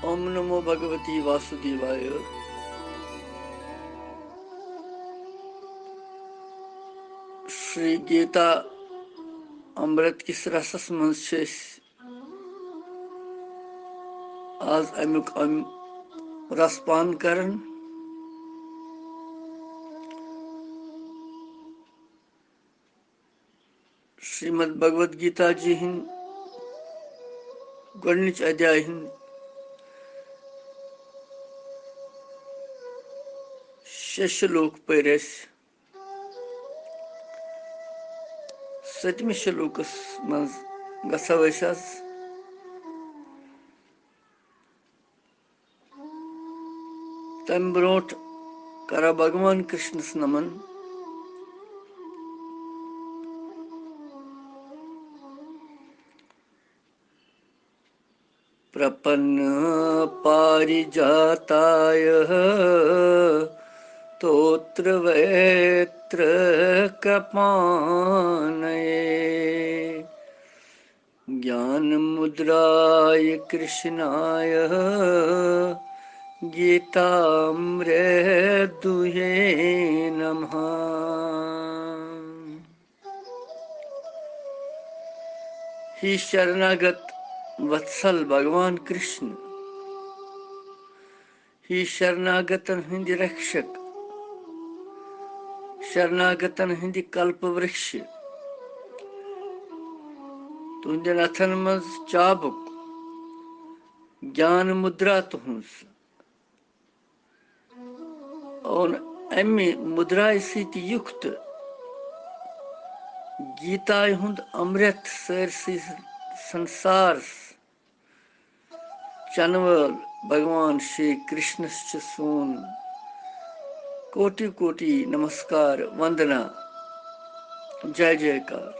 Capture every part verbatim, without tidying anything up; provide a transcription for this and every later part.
اوم نمو بھگوتی واسودیوایہ۔ شری گیتا امرت کِس رسس منٛز چھِ أسۍ آز امیُک ام-، رس پان کران۔ شریمد بھگوت گیتا جی ہٕنٛدۍ گۄڈٕنِچ ادھیایہِ ہٕنٛدۍ شےٚ شلوک پٔرۍ اَسہِ۔ سٔتمِس شلوکس منٛز گژھو أسۍ آز۔ تَمہِ برونٛٹھ کرو بھگوان کرشنس نمن۔ پرپن پاریجاتایہ توتر ویتر کرپان جان مدرایہ کرشنایہ گیتا امرت دوہے نمہ۔ ہی شرناگت وتسل بھگوان کرشن، ہی شرناگتن ہٕنٛدۍ رکشک، شرناگتن ہٕنٛدۍ کلپ ورکش، تُہنٛدٮ۪ن اتھن منٛز چابُک، گیان مدرا تُہنٛز۔ اور امہِ مدرایہِ سۭتۍ یُکت گیتایہِ ہُنٛد امرت سٲرسٕے سنسارس چنہٕ وٲلۍ بھگوان شری کرشنس چھِ سون کوٹی کوٹی نمسکار، وندنا، جے جے کار۔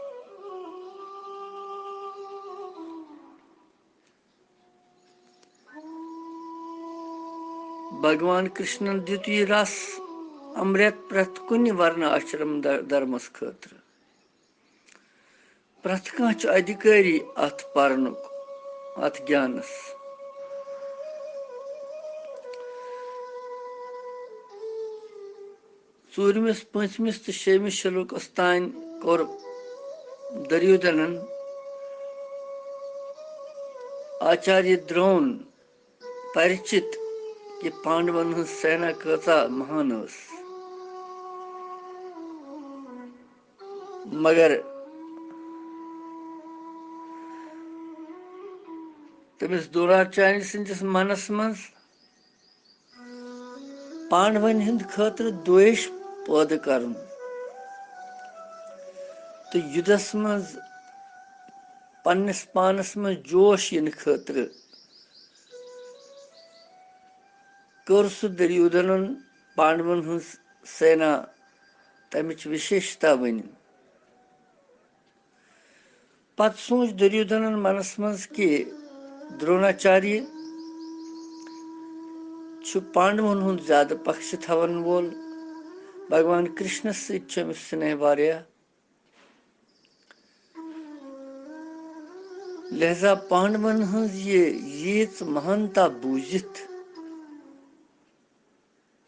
بھگوان کرشنن دیُت یہِ رس امرت پرٛٮ۪تھ کُنہِ ورنا آشرم در-، دھرمس خٲطرٕ۔ پرٛٮ۪تھ کانٛہہ چھُ ادھیکاری اتھ پرنُک، اتھ گیانس۔ ژوٗرمِس، پٲنٛژمِس تہٕ شیٚیمِس شلوکس تام کوٚر دریودنن آچاریہ درون پرچت کہِ پانڈون ہٕنٛز سینا کۭژاہ مہان ٲس۔ مگر تٔمِس دوناچاریہ سٕنٛدِس منس منٛز پانڈوَن ہٕنٛدِ خٲطرٕ دویش پٲدٕ کرُن تہٕ یُدھس منٛز پننِس پانس منٛز جوش یِنہٕ خٲطرٕ کٔر سُہ دُریودھنن پانڈوَن ہٕنٛز سینا تمِچ وِشیشتا ؤنِتھ۔ پتہٕ سوٗنچ دُریودھنن منس منٛز کہِ دروناچاریہ چھُ پانڈوَن ہُنٛد زیادٕ پکش تھاون وول، بھگوان کرشنس سۭتۍ چھُ أمِس سنیہ واریاہ، لہذا پانڈوَن ہٕنٛز یہِ ییٖژ مہانتا بوٗزِتھ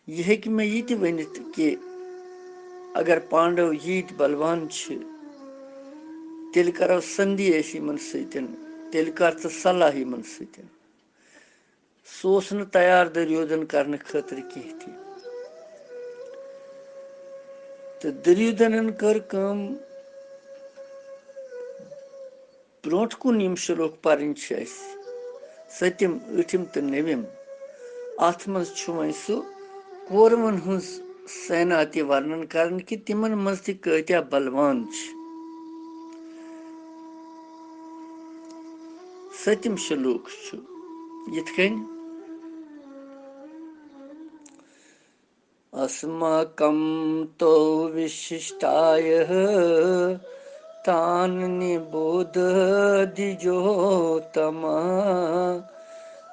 یہِ ہیٚکہِ مےٚ یہِ تہِ ؤنِتھ کہِ اگر پانڈو ییٖتۍ بلوان چھِ، تیٚلہِ کرو سندھی أسۍ یِمن سۭتۍ، تیٚلہِ کر ژٕ صلاح یِمن سۭتۍ۔ سُہ اوس نہٕ تیار دُریودھن کرنہٕ خٲطرٕ کینٛہہ تہِ۔ تہٕ دُریودھنن کٔر کٲم، برونٛٹھ کُن یِم شلوک پرٕنۍ چھِ اَسہِ، سٔتِم، ٲٹھِم تہٕ نٔوِم، اَتھ منٛز چھُ وۄنۍ سُہ کورمن ہٕنٛز سینا تہِ ورنن کران کہِ تِمن منٛز تہِ کۭتیاہ بلوان چھِ۔ سٔتِم شلوک چھُ یِتھ کٔنۍ۔ اسماکم تو وششٹایہ تان نبودھ دجوتما۔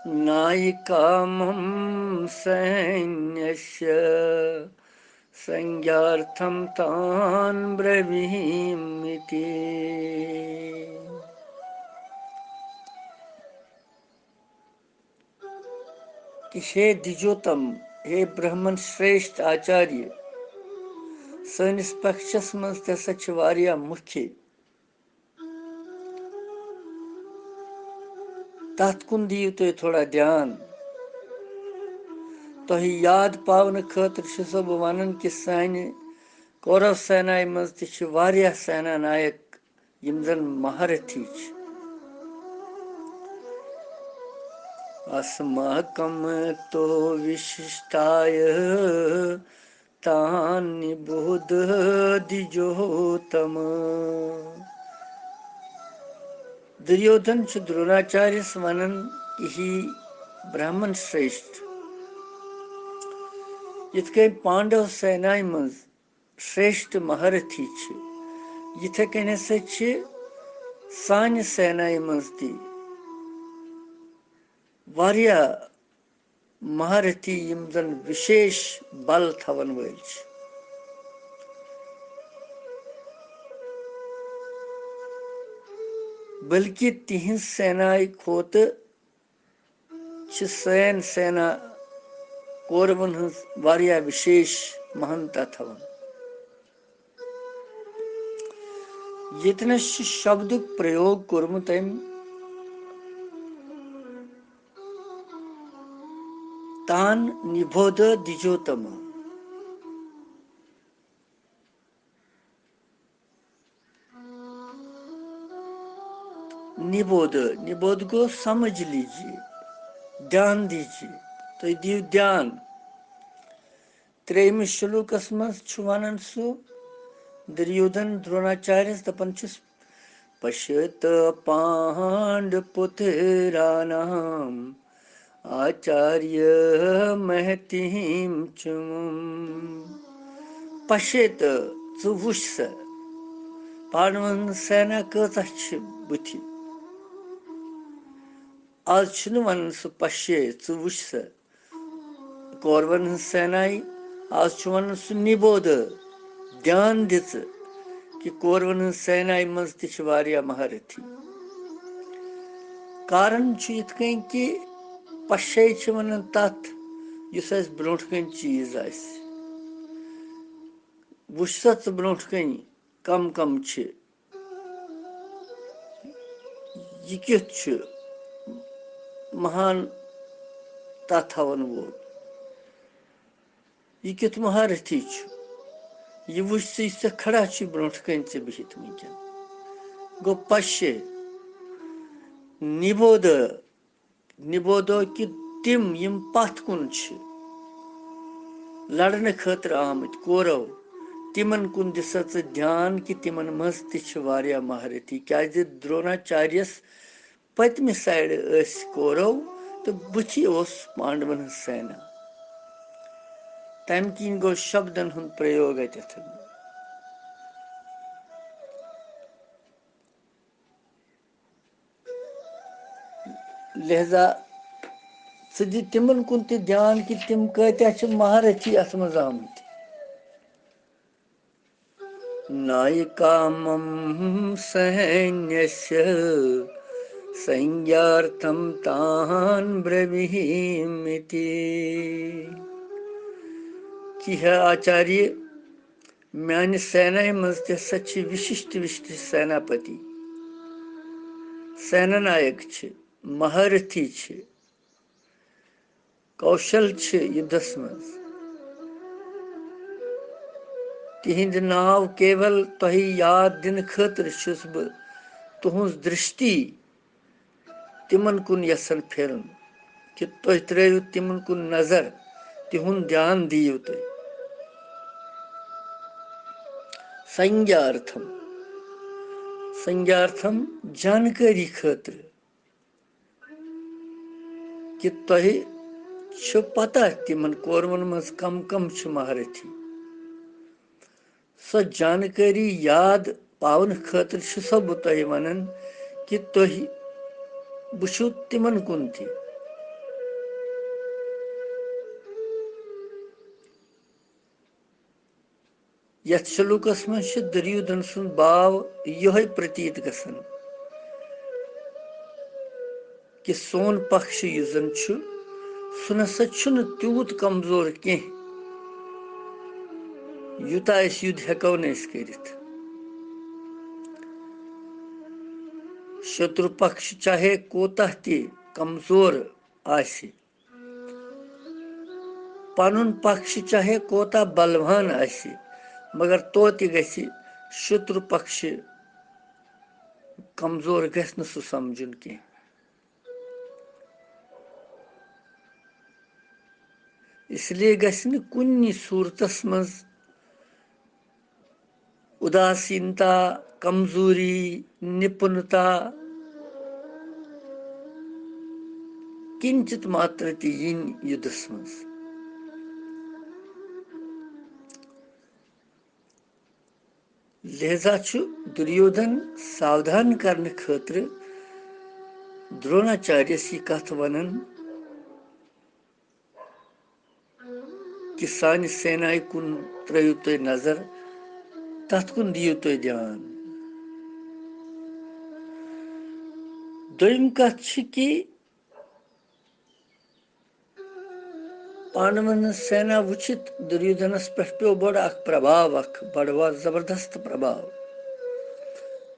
نایکا مم سینیسیہ سنگھارتھم تان بربھیمیتی۔ کہ ہے دِجوتم، ہے برہمن شریشٹھ آچاریہ، سٲنِس پکشس منٛز تہِ ہسا چھِ واریاہ مُکھِ۔ تتھ کُن دِیِو تُہۍ تھوڑا دیان۔ تۄہہِ یاد پاونہٕ خٲطرٕ چھُسو بہٕ ونان کہِ سانہِ کورو سینایہِ منٛز تہِ چھِ واریاہ سینا نایک، یِم زن مہارتھی چھِ۔ اسماکم تو وششتایہ تان نبودھ دِجوتم۔ دُریودھن چھُ دروناچاریس ونان، کہِ ہے برہمن شریشٹھ، یِتھ کٔنۍ پانڈو سینایہِ منٛز شریشٹھ مہارتھی چھِ، یِتھے کٔنۍ ہسا چھِ سانہِ سینایہِ منٛز تہِ واریاہ مہارتھی، یِم زن وِشیش بل تھاون وٲلۍ چھِ، بلکہِ تِہنٛز سینایہِ کھۄتہٕ چھِ سٲنۍ سینا کورون ہٕنٛز واریاہ وِشیش مہانتا تھاوان۔ ییٚتنَس چھُ شبدُک پرٛیوگ کوٚرمُت أمۍ، تان نِبودھ دِجوتم۔ نِبودھ، نِبودھ گوٚو سمجھ لیجیے، دھیان دیجیے، تُہۍ دِیِو دھیان۔ ترٛیٚیِمِس شلوکس منٛز چھُ ونان سُہ دُریودھن دروناچاریس، دپان چھُس، پشیت پانڈ پترانام آچاریہ مہتیم چمم۔ پشیت، ژٕ وٕچھ سا، پانڈون ہٕنٛز سینا کۭژاہ چھِ بٕتھِ۔ آز چھُنہٕ ونان سُہ پشے، ژٕ وٕچھ سا۔ کورون ہٕنٛز سینایہِ، آز چھُ ونان سُہ نِبودھ، دھیان دِ ژٕ کہِ کورون ہٕنٛز سینایہِ منٛز تہِ چھِ واریاہ مہارتھی۔ کارن چھُ یِتھ کٔنۍ کہِ پشے چھِ ونان تتھ، یُس اَسہِ برونٛٹھ کنہِ چیٖز آسہِ۔ وٕچھ سا ژٕ برونٛٹھ کنہِ کم کم چھِ۔ یہِ کیُتھ چھُ مہان تتھ ہاوَن وول؟ یہِ کیُتھ مہارتھی چھُ؟ یہِ وٕچھ ژٕ، یُس ژےٚ کھڑا چھُے برونٛٹھ کنہِ ژےٚ بِہِتھ وٕنکیٚن۔ گوٚو پشے، نِبودھ، نِبودھو کہِ تِم یِم پتھ کُن چھِ لڑنہٕ خٲطرٕ آمٕتۍ کورو، تِمن کُن دِ سا ژٕ دھیان کہِ تِمن منٛز تہِ چھِ واریاہ مہارتھی، کیازِ دروناچاریس پٔتمہِ سایڈٕ ٲسۍ کورو تہٕ بٕتھِ اوس پانڈون ہٕنٛز سینا۔ تمہِ کِنۍ گوٚو شبدن ہُنٛد پرٛیوگ اتٮ۪تھ۔ لہذا ژٕ دِ تِمن کُن تہِ دھیان کہِ تِم کۭتیاہ چھِ مہارتھی اتھ منٛز آمٕتۍ۔ نایکامم سینیسیہ سنگیارتھم تان برمیمیتی۔ کہِ ہے آچاریہ، میانہِ سینایہِ منٛز تہِ ہسا چھِ وِشِشٹ وِشِشٹ سیناپتی، سینا نایک چھِ، مہارتھی چھِ، کوشل چھِ یُدھس منٛز۔ تِہنٛدِ ناو کیول تۄہہِ یاد دِنہٕ خٲطرٕ چھُس بہٕ تُہنٛز درشٹی تِمن کُن یژھان پھیرُن، کہِ تُہۍ ترٲیِو تِمن کُن نظر، تِہُنٛد دھیان دِیِو تُہۍ۔ سنگیارتھم، سنگیارتھم، جانکٲری خٲطرٕ، کہِ تۄہہِ چھُ پتہ تِمن کورمن منٛز کم کم چھِ مہارتھی۔ سۄ جانکٲری یاد پاونہٕ خٲطرٕ چھُسو بہٕ تۄہہِ ونان کہِ تُہۍ وٕچھِو تِمن کُن تہِ۔ یتھ شلوکس منٛز چھُ دُریودھن سُنٛد باو یِہوٚے پرتیت گژھان کہِ سون پکش یُس زن چھُ، سُہ نسا چھُنہٕ تیوٗت کمزور کینٛہہ، یوٗتاہ أسۍ یُد ہٮ۪کو نہٕ أسۍ کٔرِتھ۔ شترو پکش چاہے کوتاہ تہِ کمزور آسہِ، پنُن پکش چاہے کوتاہ بلوان آسہِ، مگر توتہِ گژھِ شترو پکش کمزور گژھِ نہٕ سُہ سمجھُن کینٛہہ۔ اس لیے گژھِ نہٕ کُنہِ صوٗرتس منٛز اُداسیٖنتا، کمزوری، نِپُنتا کِنچِت ماترا تہِ یِنۍ یُدس منٛز۔ لہذا چھُ دُریودھن ساودھان کرنہٕ خٲطرٕ دروناچاریس یہِ کتھ ونان کہِ سانہِ سینایہِ کُن ترٲیِو تُہۍ نظر، تتھ کُن دِیِو تُہۍ دھیان۔ دوٚیِم کتھ چھِ کہِ پانڈون ہٕنٛز سینا وٕچھِتھ دُریودھنس پٮ۪ٹھ پیوٚو بوٚڑ اکھ پرباو، اکھ بڑوا زبردست پرباو۔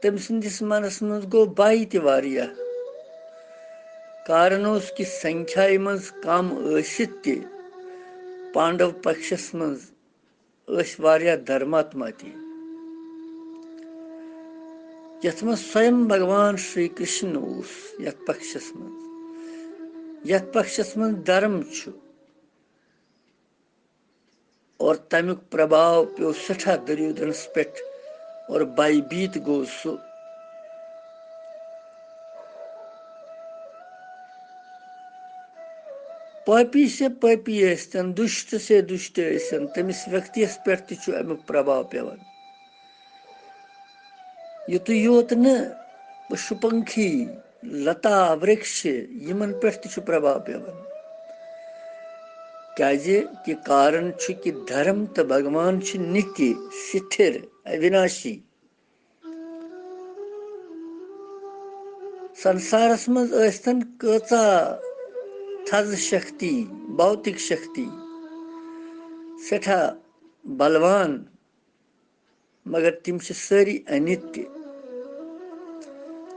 تٔمۍ سٕنٛدِس منس منٛز گوٚو باے تہِ واریاہ۔ کارن اوس کہِ سنکھیایہِ منٛز کم ٲسِتھ تہِ پانڈو پکشس منٛز ٲسۍ واریاہ دھرماتما تہِ، یتھ منٛز سویم بھگوان شری کرشن اوس، یتھ پکشس منٛز، یتھ پکشس منٛز دھرم چھُ۔ اور تمیُک پرباو پیوٚو سٮ۪ٹھاہ دُریودھنس پٮ۪ٹھ اور بھیبھیت گوٚو سُہ۔ پاپی سے پاپی ٲسۍتن، دُشٹ سے دُشٹ ٲسۍتن، تٔمِس ویکتیَس پٮ۪ٹھ تہِ چھُ امیُک پرباو پٮ۪وان۔ یُتُے یوت نہٕ پشو پنکھی، لتا ورکش، یِمن پٮ۪ٹھ تہِ چھُ پرباو پٮ۪وان۔ کیازِ کہِ کارن چھُ کہِ دھرم تہٕ بھگوان چھِ نِتہِ، سِتھِر، اوِناشی۔ سنسارس منٛز ٲسۍتن کۭژاہ تھز شکتی، بھوتِک شکتی، سٮ۪ٹھاہ بلوان، مگر تِم چھِ سٲری انِتہِ۔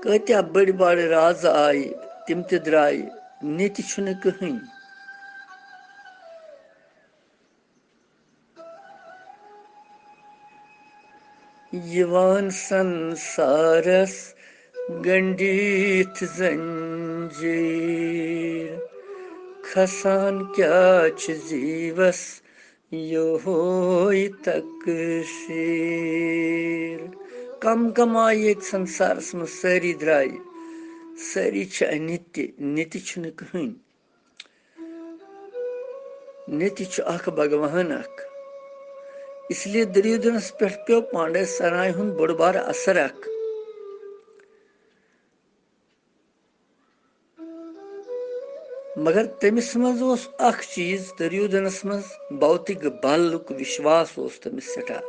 کۭتیاہ بٔڑۍ بارٕ رازٕ آیہِ، تِم تہِ درٛایہِ، نِتہِ چھُنہٕ کٕہٕنۍ۔ یِوان سنسارس گنڈِتھ زنجیٖر، کھسان کیٛاہ چھِ زیٖوس یِہوے تقصیٖر۔ کم کم آیہِ ییٚتہِ سنسارس منٛز، سٲری درٛایہِ، سٲری چھِ انِتہِ، نِتہِ چھُنہٕ کٕہٕنۍ۔ نِتہِ چھُ اکھ بھگوان اکھ۔ اس لیے دُریودھنس پٮ۪ٹھ پیوٚو پانڈے سنایہِ ہُنٛد بوٚڑ بارٕ اثر اکھ۔ مگر تٔمِس منٛز اوس اکھ چیٖز، دُریودھنس منٛز بھوتِک بلُک وشواس اوس تٔمِس سٮ۪ٹھاہ۔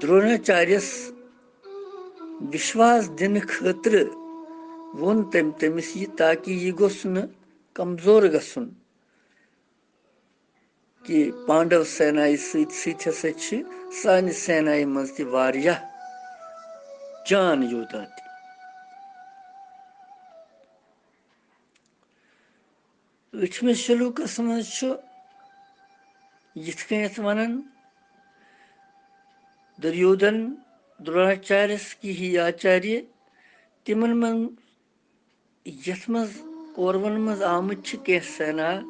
دروناچاریس وشواس دِنہٕ خٲطرٕ ووٚن تٔمۍ تٔمِس یہِ، تاکہِ یہِ گوٚژھ نہٕ کمزور گژھُن کہِ پانڈو سینایہِ سۭتۍ سۭتۍ ہسا چھِ سانہِ سینایہِ منٛز تہِ واریاہ جان یودھا تہِ۔ ٲٹھمِس شلوکس منٛز چھُ یِتھ کٔنٮ۪تھ ونان، دُریودھن، دروناچاریس کی ہی آچاریہ، تِمن منٛز، یتھ منٛز کورون منٛز آمٕتۍ چھِ کینٛہہ سینا،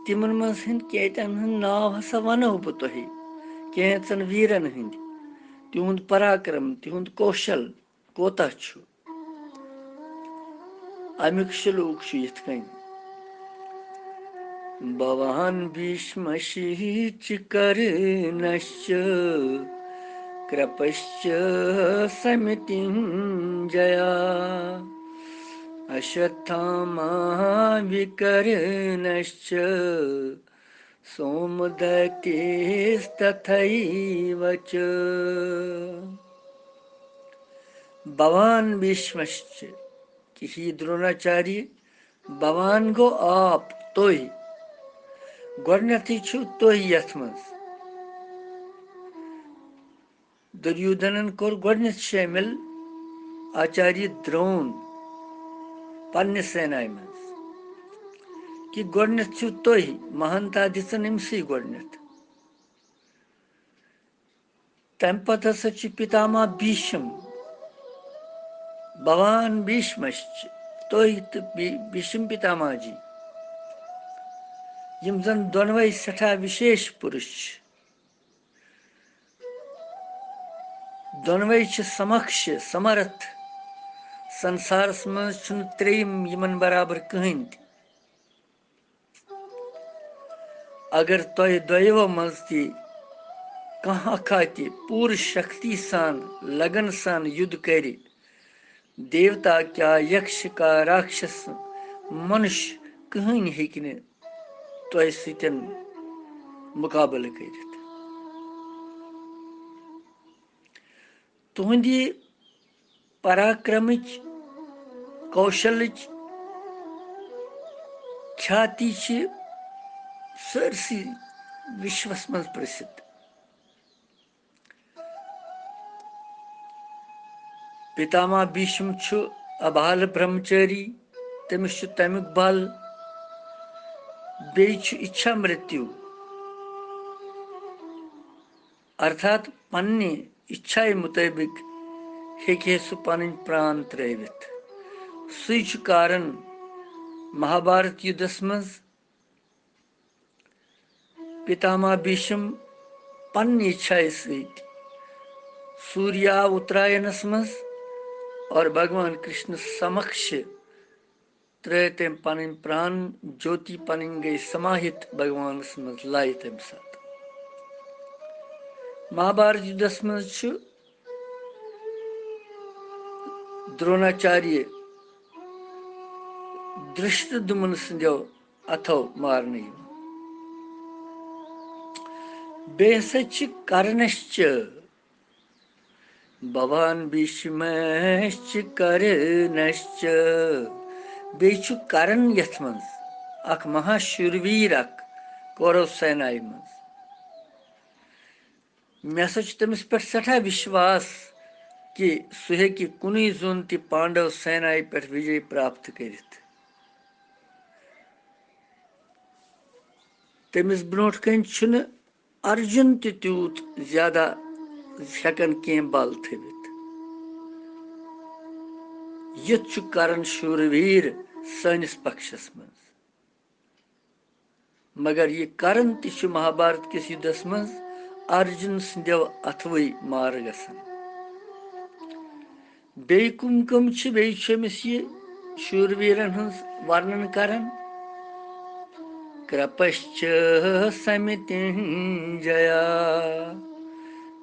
تِمن منٛز ہٕنٛدۍ کینٛژن ہُنٛد ناو ہسا ونو بہٕ تۄہہِ، کینٛژن ویرن ہٕنٛدۍ، تِہُنٛد پراکرم، تِہُنٛد کوشل کوتاہ چھُ۔ امیُک شلوک چھُ یِتھ کٔنۍ، بھوان بھیشمشی چ کرنشچ کرپشچ سمتنجیا، اشوتھاما وکرنشچ سومدتیستتھیو چ۔ بھوان بھیشمشچ، ہی دروناچاریہ، بھوان گوٚو آپ، تُہۍ۔ گۄڈٕنیتھٕے چھِو تُہۍ یتھ منٛز۔ دُریودھنن کوٚر گۄڈٕنیتھ شٲمِل آچاریہ درون پننہِ سینایہِ منٛز، کہِ گۄڈٕنیتھ چھِو تُہۍ، مہانتا دِژٕن أمسٕے گۄڈٕنیتھ۔ تَمہِ پَتہٕ ہسا چھُ پِتاما بھیشم، بھوان بھیشمش چھِ، تُہۍ تہٕ بی-، بھیشم پِتاما جی، یِم زَن دۄنوَے سٮ۪ٹھاہ وِشیش پُرُش چھِ۔ دۄنوَے چھِ سمکش، سمرتھ۔ سنسارس منٛز چھُنہٕ ترٛیٚیِم یِمن برابر کٕہٕنۍ تہِ۔ اگر تۄہہِ دۄیو منٛز تہِ کانٛہہ اکھا تہِ پوٗرٕ شکتی سان، لگن سان یُدھ کرِ، دیوتا کیا، یکش کا، راکشس، منش، کٕہٕنۍ ہیٚکہِ نہٕ تۄہہِ سۭتۍ مُقابلہٕ کٔرِتھ۔ تُہٕنٛدِ پراکرمٕچ، کوشلٕچ کھیاتی چھِ سٲرسٕے وِشوس منٛز پرسِدھ۔ پِتاما بھیشم چھُ ابھال برہمچاری، تٔمِس چھُ تَمیُک بل، بیٚیہِ چھُ اِچھا مرتیو، ارتھات پننہِ اِچھایہِ مُطٲبِق ہیٚکہِ ہے سُہ پنٕنۍ پران ترٲوِتھ۔ سُے چھُ کارن مہابھارت یُدھس منٛز پِتاما بھیشم پننہِ اِچھایہِ سۭتۍ سوٗریا اتراینس منٛز اور بھگوان کرشن سمکش ترٲے تٔمۍ پنٕنۍ پران جوتی، پنٕنۍ گٔے سماہِت بھگوانس منٛز لَے تَمہِ ساتہٕ۔ مہابھارت یُدھس منٛز چھُ دروناچاریہ درشتدمن سٕنٛدیو اَتھو مارنہٕ یِوان۔ بیٚیہِ ہسا چھِ کرنس چہِ بھوان بھیشمشچ کرنشچ۔ بیٚیہِ چھُ کرن یَتھ منٛز اکھ مہاشوٗرویٖر اکھ کورو سینایہِ منٛز۔ مےٚ ہسا چھُ تٔمِس پٮ۪ٹھ سٮ۪ٹھاہ وِشواس کہِ سُہ ہیٚکہِ کُنُے زوٚن تہِ پانڈو سینایہِ پٮ۪ٹھ وِجے پراپت کٔرِتھ۔ تٔمِس برونٛٹھ کَنہِ چھُنہٕ ارجُن تہِ تیوٗت زیادٕ ہٮ۪کان کینٛہہ بل تھٲوِتھ۔ یُتھ چھُ کرن شوٗرویٖر سٲنِس پکشس منٛز۔ مگر یہِ کرن تہِ چھُ مہابھارت کِس یُدھس منٛز ارجُن سٕنٛدیو اَتھوٕے مارٕ گژھان۔ بیٚیہِ کٕم کٕم چھِ؟ بیٚیہِ چھُ أمِس یہِ شوٗرویٖرن ہٕنٛز ورنن کران۔ کرپشچ سمتنجیا۔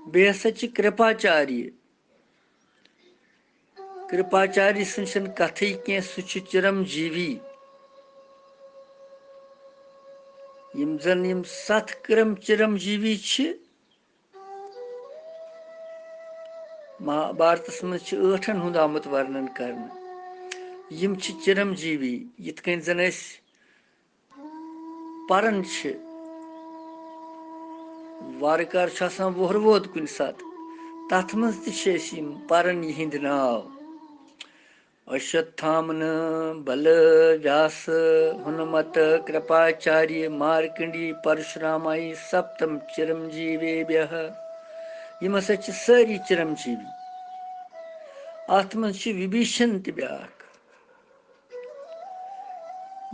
بیٚیہِ ہسا چھِ کرپاچاریہ۔ کرپاچاریہ سٕنٛز چھَنہٕ کتھٕے کینٛہہ، سُہ چھُ چرم جیوی۔ یِم زن یِم ستھ کرم چرم جیوی چھِ، مہابھارتس منٛز چھِ ٲٹھن ہُنٛد آمُت ورنن کرنہٕ۔ یِم چھِ چرم جیوی، یِتھ کٔنۍ زن أسۍ پران چھِ، وارٕ کارٕ چھُ آسان وُہُر ووت کُنہِ ساتہٕ، تتھ منٛز تہِ چھِ أسۍ یِم پران یِہنٛدۍ ناو۔ اشوتھامنہٕ، بلہٕ، ویاسہٕ، ہنومتہٕ، کرپاچاریہ، مارکنڈی، پرشرامایہِ، سپتم چرم جیویبیہ۔ یِم ہسا چھِ سٲری چرم جیوی۔ اتھ منٛز چھِ وِبھیشن تہِ بیٛاکھ۔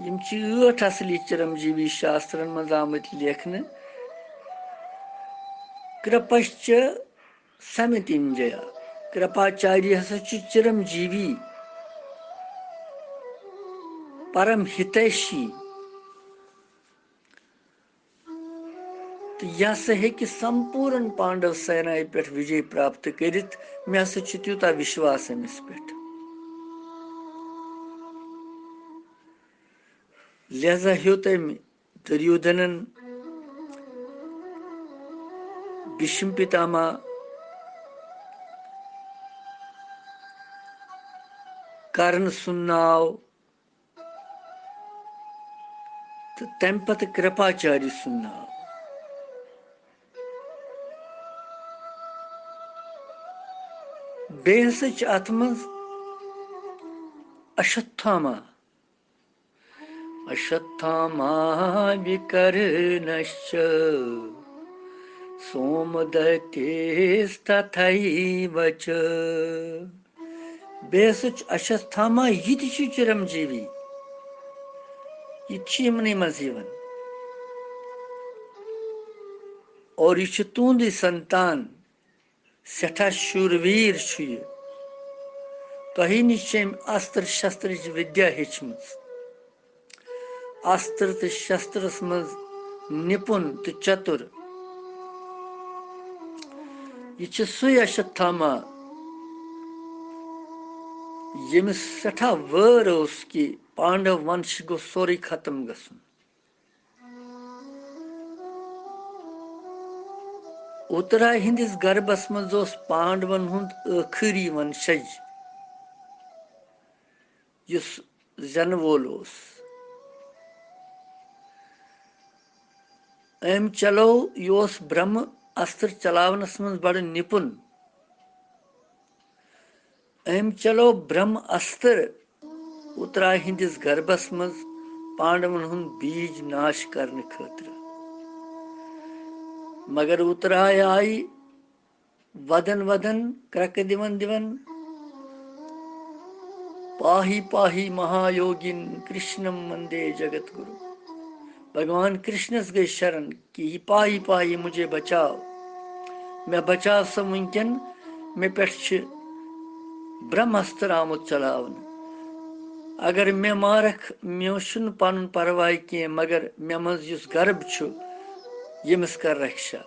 یِم چھِ ٲٹھ اصلی چرم جیوی شاسترن منٛز آمٕتۍ لیکھنہٕ۔ کرپشچ سمتنجیا۔ کرپاچاریہ ہسا چھُ چرم جیوی، پرم ہتیشی۔ تہٕ یہِ ہسا ہیٚکہِ سمپوٗرن پانڈو سینایہِ پٮ۪ٹھ وِجے پراپت کٔرِتھ۔ مےٚ ہسا چھُ تیوٗتاہ وِشواس أمِس پٮ۪ٹھ۔ لہذا ہیوٚت أمۍ دُریودھنن، بھیشم پتاما، کرن سُنٛد ناو تہٕ تَمہِ پتہٕ کرپاچاری سُنٛد ناو۔ بیٚیہِ ہسا چھِ اَتھ منٛز اشوتھاما، اشوتھاما وِکرنشچ سومدتیستتھیو چ۔ بیٚیہِ ہسا چھُ اشوتھاما، یہِ تہِ چھُ چِرم جیٖوی، یہِ تہِ چھُ یِمنٕے منٛز یِوان۔ اور یہِ چھُ تُہُنٛدُے سنتان، سٮ۪ٹھاہ شوٗر ویٖر چھُ یہِ۔ تۄہی نِش چھِ أمۍ استر شسترٕچ ودیا ہیٚچھمٕژ۔ استر تہٕ شسترس منٛز نِپُن تہٕ چتُر۔ یہِ چھُ سُے اشوتھاما، ییٚمِس سٮ۪ٹھاہ وٲر ٲس کہِ پانڈو ونش گوٚژھ سورُے ختم گژھُن۔ اُتراے ہٕنٛدِس گربس منٛز اوس پانڈون ہُنٛد ٲخری ونشج، یُس زٮ۪نہٕ وول اوس۔ أمۍ چلو، یہِ اوس برہمہٕ استر چلاونس منٛز بڑٕ نِپُن۔ أمۍ چلو برہمہٕ استر اُتراے ہٕنٛدِس گربس منٛز پانڈون ہُنٛد بیٖج ناش کرنہٕ خٲطرٕ۔ مگر اُتراے آیہِ ودن ودن، کرٛکہٕ دِوان دِوان، پاہی پاہی مہایوگِن کرشنم وندے جگت گُروٗ۔ بھگوان کرشنس گٔے شرن کہِ یہِ پاہی پاہی مجھے بچاو، مےٚ بچاو سا وٕنکٮ۪ن، مےٚ پٮ۪ٹھ چھِ برہمستر آمُت چلاونہٕ۔ اگر مےٚ مارکھ، مےٚ چھُنہٕ پنُن پرواے کینٛہہ، مگر مےٚ منٛز یُس گرب چھُ، ییٚمِس کر رکشا۔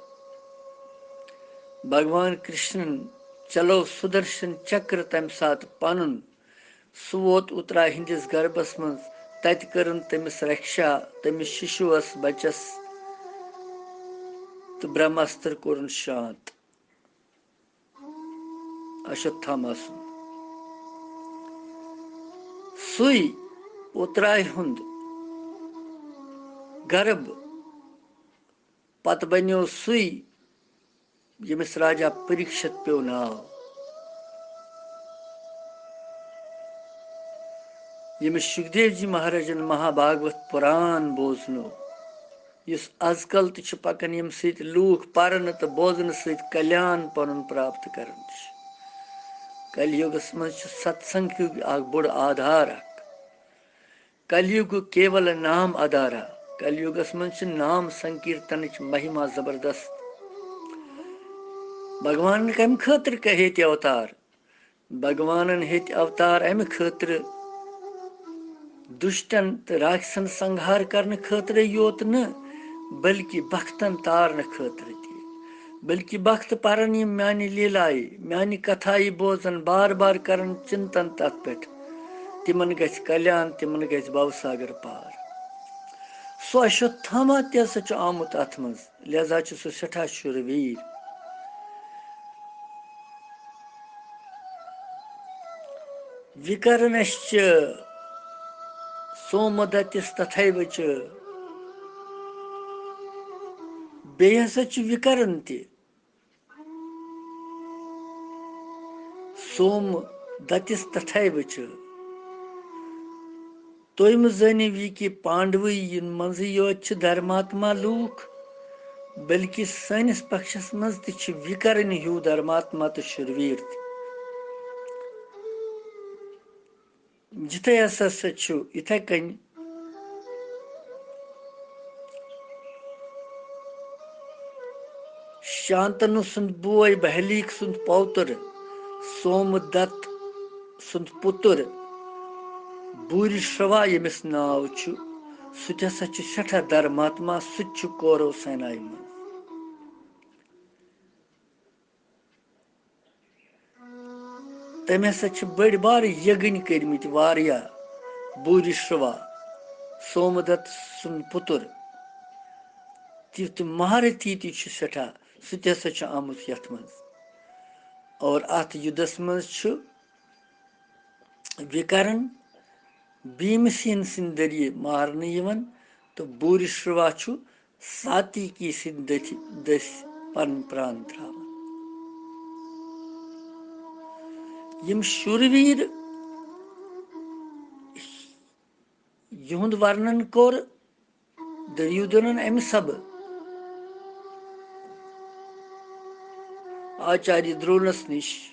بھگوان کرشنن چلو سدرشن چکر تمہِ ساتہٕ پنُن۔ سُہ ووت اُتراے ہٕنٛدِس گربس منٛز۔ تتہِ کٔرٕن تٔمِس رکشا، تٔمِس شِشوس، بچس، تہٕ برہمستر کوٚرُن شانت۔ اشوتھاما سُنٛد سُے اُتراے ہُنٛد گرب پتہٕ بنیو سُے، ییٚمِس راجا پریٖکشت پیوٚو ناو، ییٚمِس شُکدیو جی مہاراجن مہابھاگوت پُران بوزنوو، یُس از کل تہِ چھُ پکان، ییٚمہِ سۭتۍ لوٗکھ پرنہٕ تہٕ بوزنہٕ سۭتۍ کلیان پنُن پراپت کران چھِ۔ کلیُگس منٛز چھُ ستسنگ یُگ اکھ بوٚڑ آدھار اکھ۔ کلیُگ کیول نام آدھارا۔ کلیُگس منٛز چھِ نام سنکیرتنٕچ مہما زبردست۔ بھگوانن کمہِ خٲطرٕ کٔرۍ ہیٚتۍ اوتار؟ بھگوانن ہیٚتۍ اوتار امہِ خٲطرٕ، دُشٹن تہٕ راکھسن سنگہار کرنہٕ خٲطرٕ یوت نہٕ، بلکہِ بختن تارنہٕ خٲطرٕ تہِ۔ بلکہِ بخت پرن یِم میانہِ لیلایہِ، میانہِ کتھایہِ بوزن، بار بار کرن چنتن تتھ پٮ۪ٹھ، تِمن گژھِ کلیان، تِمن گژھِ بھوساگر پار۔ سُہ اشوتھاما تہِ ہسا چھُ آمُت اتھ منٛز، لہذا چھُ سُہ سٮ۪ٹھاہ شُر ویٖر۔ وِکرنشچ سومدتِس تتھیو چ۔ بیٚیہِ ہسا چھُ وِکرن تہِ۔ سومدتِس تتھیو چ۔ تُہۍ مہٕ زٲنِو یہِ کہِ پانڈوٕے یِن منٛزٕے یوت چھِ دھرماتما لوٗکھ، بلکہِ سٲنِس پکشس منٛز تہِ چھِ وِکرنہِ ہیوٗ دھرماتما تہٕ شُرویٖر تہِ۔ جِتھے ہسا سُہ چھُ، یِتھے کٔنۍ شانتنو سُنٛد بوے بہلیک سُنٛد پوتُر سومہٕ دت سُنٛد پُتُر بوٗرِشروا ییٚمِس ناو چھُ، سُہ تہِ ہسا چھُ سٮ۪ٹھاہ دھرماتما، سُہ تہِ چھُ کورو سینایہِ منٛز۔ تٔمۍ ہسا چھِ بٔڑۍ بارٕ یگٕنۍ کٔرمٕتۍ واریاہ، بوٗرِشروا، سومہٕ دت سُنٛد پُتُر، تیُتھ مہارتھی تہِ چھُ سٮ۪ٹھاہ، سُہ تہِ ہسا چھُ آمُت یتھ منٛز۔ اور اتھ یُدس منٛز چھُ وِکرن بھیمسین سٕنٛدِ ذٔریعہٕ مارنہٕ یِوان تہٕ بھوٗرِشروا چھُ ساتیکی سٕنٛدِ دٔتھِ دٔسۍ پنُن پران تراوان۔ یِم شوٗرویٖر، یِہُنٛد ورنن کوٚر دُریودھنن امہِ سبہٕ آچاریہ درونس نِش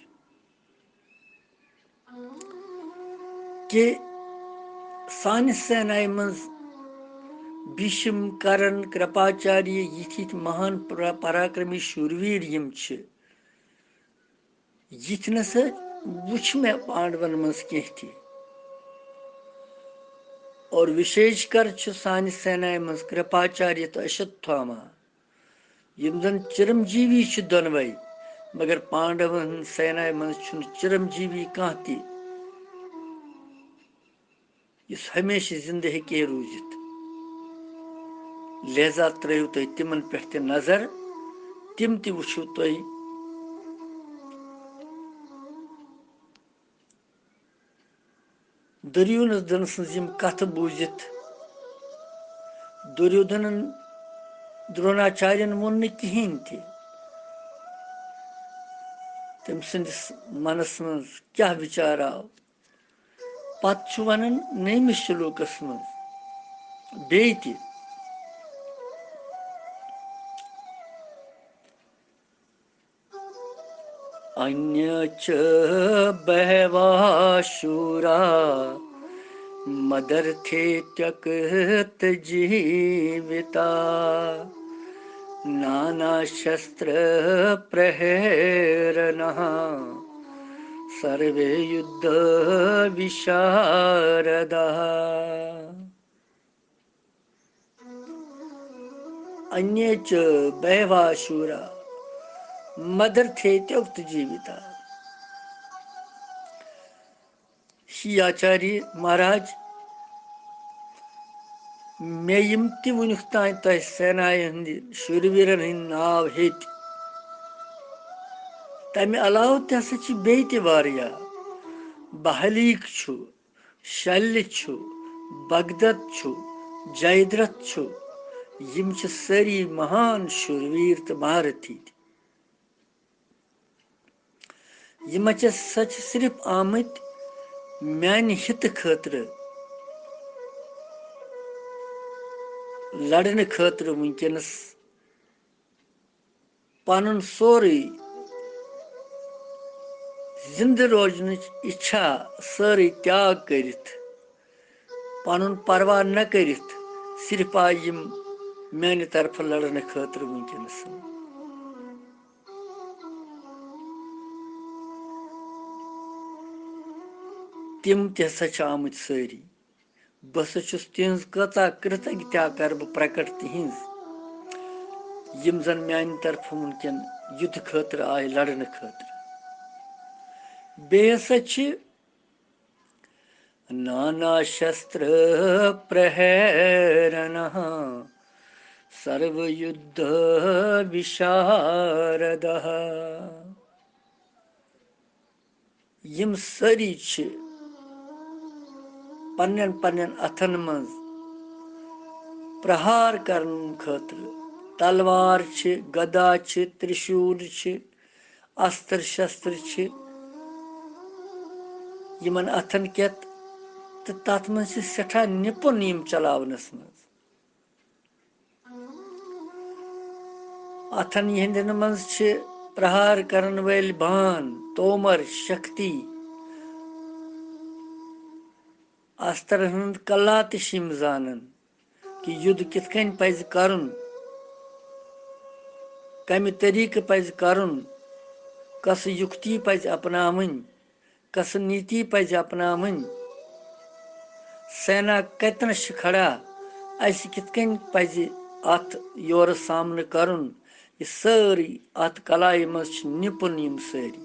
کہِ سانہِ سینایہِ منٛز بھیشم، کرن، کرپاچاریہ یِتھۍ یِتھۍ مہان پرا-، پراکرمی شوٗرویٖر یِم چھِ، یِتھۍ نہ سا وُچھ مےٚ پانڈون منٛز کینٛہہ تہِ۔ اور وِشیش کر چھُ سانہِ سینایہِ منٛز کرپاچاریہ تہٕ اشوتھاما، یِم زن چرم جیوی چھِ دۄنوے، مگر پانڈون ہٕنٛز سینایہِ منٛز چھُنہٕ چرم جیوی کانٛہہ تہِ، یُس ہمیشہِ زِندٕ ہیٚکہِ ہے روٗزِتھ۔ لہذا ترٲیِو تُہۍ تِمن پٮ۪ٹھ تہِ نظر، تِم تہِ وٕچھِو تُہۍ۔ دُریودھن سٕنٛز یِم کتھٕ بوٗزِتھ دُریودھنن، دروناچارین ووٚن نہٕ کِہیٖنۍ تہِ۔ تٔمۍ سٕنٛدِس منس منٛز کیٛاہ وِچار آو؟ پتہٕ چھُ ونان نٔیمِس شلوکس منٛز بیٚیہِ تہِ، अन्ये च बहवः शूरा मदर्थे त्यक्तजीविताः। नानाशस्त्रप्रहरणा सर्वे युद्धविशारदाः। अन्ये च बहवः शूरा मदर्थे त्यक्तजीविताः। شی آچاریہ مہاراج، مےٚ یِم تہِ وُنیُک تام تۄہہِ سینایہِ ہٕنٛدِ شوٗرویٖرن ہٕنٛدۍ ناو ہیٚتۍ، تَمہِ علاوٕ تہِ ہسا چھِ بیٚیہِ تہِ واریاہ۔ بہلیٖک چھُ، شلہِ چھُ، بگدت چھُ، جیدرتھ چھُ، یِم چھِ سٲری مہان شوٗرویٖر تہٕ مہارتھی تہِ۔ یِم ہسا چھِ صرف آمٕتۍ میانہِ ہِتہٕ خٲطرٕ لڑنہٕ خٲطرٕ وٕنکیٚنس پنُن سورُے زِندٕ روزنٕچ اِچھا سٲرٕے تیاگ کٔرِتھ، پنُن پرواہ نہ کٔرِتھ، صرف آیہِ یِم میانہِ طرفہٕ لڑنہٕ خٲطرٕ وٕنکیٚنس۔ تِم تہِ ہسا چھِ آمٕتۍ سٲری۔ بہٕ ہسا چھُس تِہنٛز کۭژاہ کِرتَگتیا کرٕ بہٕ پرکٹ تِہنٛز، یِم زن میانہِ طرفہٕ وٕنکیٚن یُدٕ خٲطرٕ آیہِ لڑنہٕ خٲطرٕ۔ بیٚیہِ ہسا چھِ نانا شستر پرہرنہ سرو یُدھ وشارد۔ یِم سٲری چھِ پننٮ۪ن پننٮ۪ن اَتھن منٛز پرہار کرنہٕ خٲطرٕ تلوار چھِ، گدا چھِ، ترشوٗل چھِ، استر شستر چھِ یِمن اَتھن کٮ۪تھ، تہٕ تَتھ منٛز چھِ سٮ۪ٹھاہ نِپُن یِم چلاونس منٛز۔ اَتھن یِہنٛدٮ۪ن منٛز چھِ پرہار کرن وٲلۍ بان، تومر، شکتی، استرن ہُنٛد کلا تہِ چھِ یِم زانان کہِ یُدھ کِتھ کٔنۍ پزِ کرُن، کمہِ طریقہٕ پزِ کرُن، کۄسہٕ یُکتی پزِ اپناوٕنۍ، کۄسہٕ نیتی پزِ اپناوٕنۍ، سینا کتنس چھِ کھڑا، اسہِ کِتھ کٔنۍ پزِ اتھ یورٕ سامنہٕ کرُن، یہِ سٲرٕے اتھ کلایہِ منٛز چھِ نِپُن یِم سٲری۔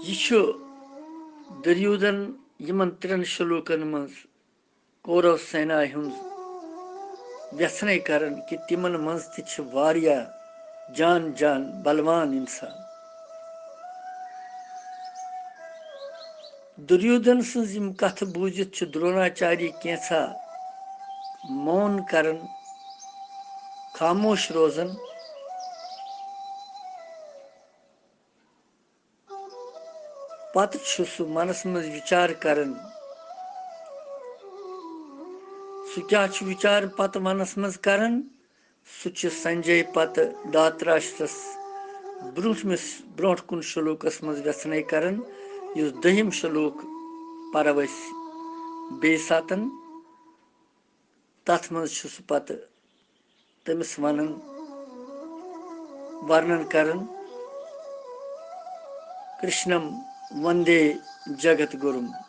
یہِ چھُ دُریودھن یِمن ترٛٮ۪ن شلوکن منٛز کورو سینایہِ ہُنٛد وٮ۪ژھنے کران کہِ تِمن منٛز تہِ چھِ واریاہ جان جان بلوان انسان۔ دُریودن سٕنٛز یِم کتھٕ بوٗزِتھ چھُ دروناچاری کینٛژھا مون کران، خاموش روزان۔ پتہٕ چھُ سُہ منس منٛز وِچار کران۔ سُہ کیٛاہ چھُ وِچار پتہٕ منس منٛز کران؟ سُہ چھُ سنجے پتہٕ دھارتراشٹرس برٛونٛٹھمِس، برٛونٛٹھ کُن شلوکس منٛز ویژھنے کران، یُس دٔہِم شلوک پرو أسۍ بیٚیہِ ساتن۔ تتھ منٛز چھُ سُہ پتہٕ تٔمِس ونان، ورنن کران، کرشنم وندے جگت گُرُم۔